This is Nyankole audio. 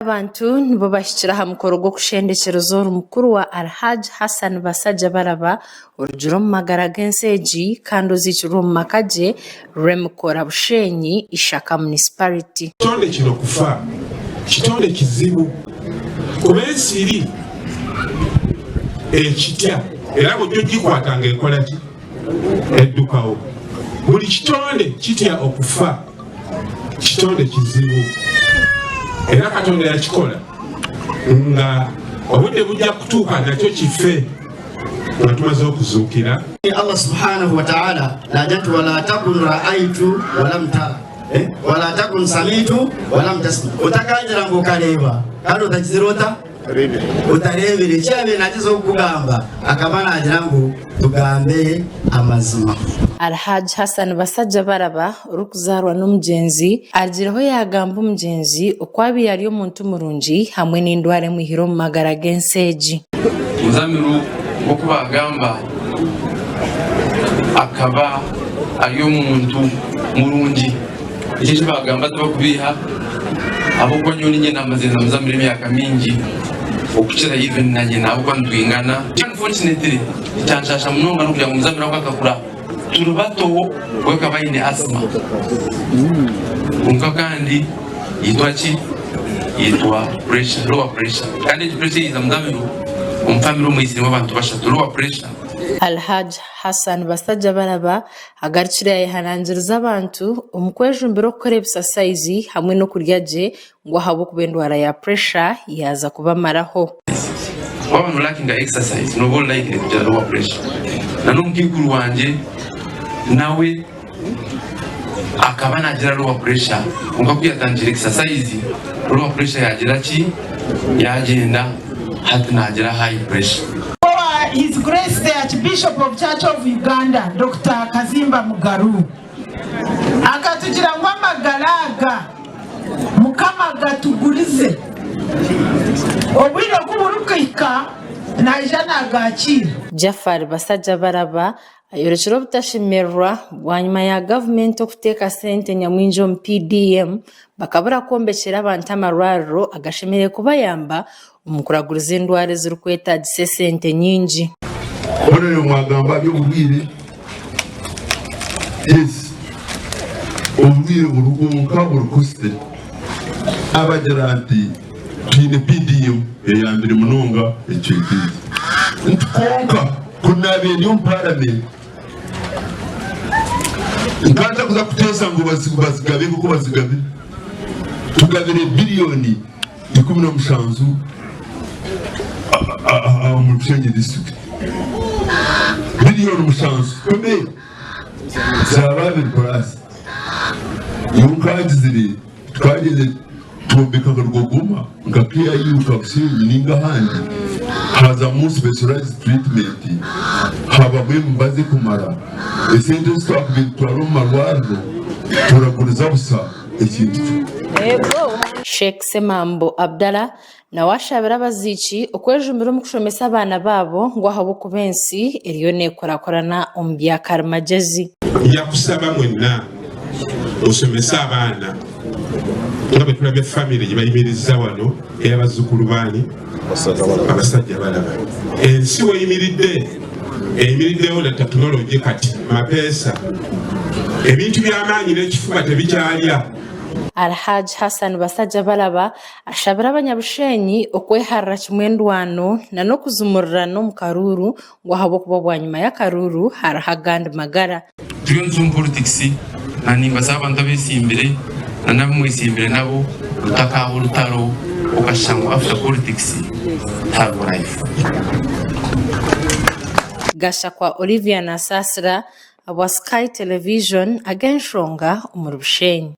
Abantu nibo bahikire aha mukoro gw'okushendekyereza ori mukuru wa Alhaj Hassan Basajjabalaba orugire omu magara g'ensi egi kandi oziikirwe omu maka gye Rwemikora Bushenyi, Ishaka Munisiparite. Ekitonde kino kufa kitonde kizibu kuba ensiri ekitya era bw'ojja ogikwata ng'ekola ki? Eddukawo. Buli kitonde kitya okufa. Kitonde kizibu era Katonda yakikola nga obudde bujja kutuuka nakyo kife nga tumaze okuzuukira. Allah subhanahu wa ta'ala nagira nti wala takun raaitu walam tara eh? wala takun samitu walam tasma otakagira ngu okareeba kandi otagizire ota Otareebire eki yaabaire naagyezaho kukugamba, akaba naagira ngu tugambe amazima. Alhaj Hassan Basajjabalaba orikuzaarwa n'omugyenzi arugireho yaagamba omugyenzi oku abaire ari omuntu murungi hamwe n'endwara emwihire omu magara g'ensi egi. Muzamiru nk'oku baagamba akaba ari omuntu murungi. Eki eki baagamba tibakubeiha ahabw'okuba nyowe niinye naamazire na Muzamire emyaka mingi okukira even na nyina ahabw'okuba nitwingana. Unfortunately ekyanshaasha munonga n'okugira ngu Muzamire ahabw'okuba akakura turi bato we akaba aine asthma kwonka kandi yaitwa ki? Yaitwa pressure, lower pressure kandi egi pressure eyiza Muzamiru omu family omwe eiziremu abantu bashatu lower pressure. Alhaj Hassan Basajjabalaba Agarukire yayehanangiriza abantu omu kwejumbira okukora ebisasayizi hamwe n'okurya gye ngu ahabw'okuba endwara ya puresha yaaza kubamaraho. Waaba no lackinga exercise nooba ori likely kugira lower pressure. Na n'omukaikuru wangye nawe akaba naagira lower pressure kwonka ku yatandikire exercise lower pressure yaagira ki? Yaagyenda hati naagira high pressure. Owa His Grace the Archbishop of Church of Uganda, Dokita Kazimba Mugaru akatugira ngu amagara aga Mukama agatugurize, obwire ku burikuhika naija nagakiira. Jaffari Basajjabalaba Ayorekire obutashemererwa bwanyima ya gavumenti okuteeka sente nyamwingi omu PDM bakabura kwombekyera abantu amarwariro agashemereire kubayamba omu kuraguriza endwara ezirikwetagisa esente nyingi. Honourable mwagamba aby'oburwaire, yes oburwaire buri kwonka buri costly. Nabagira nti twine PDM eyambire munonga ekicweka eki. Nti kwonka ku naabaire ndi omu paramenti nkaba ntarikuza kuteesa ngu bazigabe nk'oku bazigabire. Tugabire biriyoni 17 omuri Bushenyi disiturikiti. Biriyoni mushanju kumi zaaba abiri purasi. Nyowe nkagizire Twagyenzire twombeka nka Rwogoma, nka KIU, nka Bushenyi ninga ahandi hazamu specialized treatment habamu emibazi ekumara esente ezi twakubaire nitutwara omu marwariro turaguriza busa ekintu kyo. Sheikh Ssemambo Abdallah nawe ashabire abaziiki okwejumbira omu kushomesa abaana baabo ngu ahabw'okuba ensi eriyo neekurakurana omu bya karimagyezi. Nja kusaba mwenna musomese abaana nga bwe tulabye famire gye bayimirizza wano ey'abazzukulu baani abasajja balaba ensi weyimiridde eyimiriddewo na tekinologi kati mapeesa ebintu by'amaanyi n'ekifuba tebikyalya. Alhaj Hassan Basajjabalaba ashabire abanyabushenyi okweharira kimwe endwano na n'okuzumurirana omu karuuru ngu ahabw'okuba bwanyima y'akaruuru hariho agandi magara. Turiyo nituza omu politics na nimbaasa abantu abesimbire na nabu mwesimbire nabo rutakaaho orutaro okashusha ngu after politics tihariho life. Gashakwa Olivia Nasasira, Abwa Sky Television, ag'enshonga omuri Bushenyi.